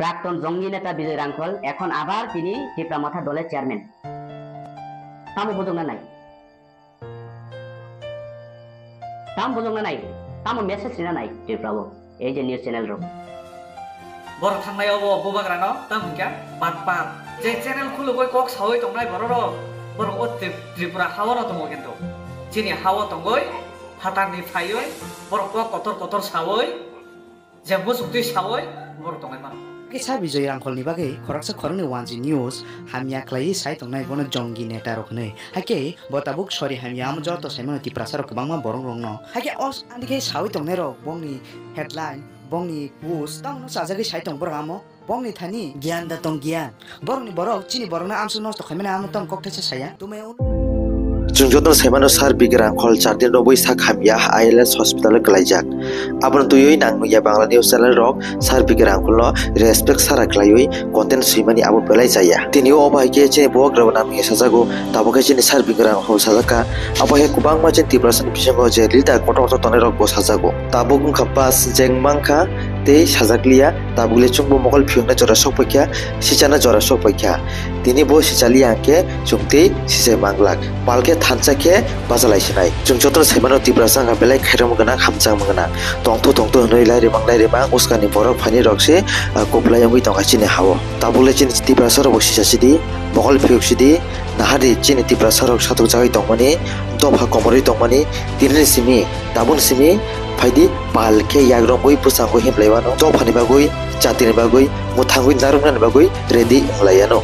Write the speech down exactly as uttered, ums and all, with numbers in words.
প্রাক্তন জঙ্গি নেতা বিজয় রাংখল এখন আবার তিনি টিপ্রা মথা দলের chairman. Tamo bujokna nai? Tamo bujokna nai? Tamo message rina nai Tripura o? Ei je news channel rok. Borok thangnai obo bubagrano tam hwnkha batpar. Je channel khulugwi kok sawi tongnai bororok, borok o Tri-, Tripura hao no tongo kintu. Chini hao tongwi phatarni phaiwi borok kok kotor kotor sawi je muchungtwi sawi borok tongwi mano. Kisa Bijoy Rangkholni bagwi khoroksa khoroknwi One G News hamya khlaiwi sai tongnai bono jonggi neta rok hwnwi. Hakhe bo tabuk sori hamya amo joto saimano Tiprasa rok kwbangma borok rokno. Hakhe o s-, ani khe sawi tongnai rok bongni headline, bongni post tamo no chajagwi sai tong borok amo. Bongni thani giyan da tong giyan. Borokni borok, chini borokno amsuk nosto khaimani amo tong kok thaisa saya. Tumai un- Chwng jotono saimano Sir B K Rangkhol char din rwbwi sak hamya I L S hospital o kwlaijak. Abono twiwi nang nungya Bangla news channel rok Sir B K Rangkholno respect sara kwlaiwi content swimani abo belai chaya. Tini o bai khe chini bubagrabo nang nungya sajago, tabuk khe chini Sir B K Rangkhol sajakha. Abo hai kwbangma chini Tiprasani bisingo je leader kotor kotor tongnai rokbo sajago. Tabuk wngkha bus jeng mankha tei sajakliya. Tabukle chwngbo mokol phiyokna jora sok paikha, sichana jora sok paikha. Tini bo sichaliya hwnkhe chwng tei sichai manglak. Palkhe thansa khe bachalai sinai. Chwng jotono saimano Tiprasa wngkha belai khairokma gwnang, hamjakma gwnang. Tongthu tongthu hwnwi lairimang lairimang uskani borok phaini rok se, ah, kuplai wngwi tongkha chini hao. Tabukle chini Tiprasa rokbo sicha sidi, mokol phiyok sidi, nahadi chini Tiprasa rok satok jagwi tongmani, dopha komorwi tongmani, tinini simi, tabukni simi, phaidi pal khe yagrongwi bwskango himlai mano. Dophani bagwi, jatini bagwi, mwthangwi narwknani bagwi ready wnglaiyano.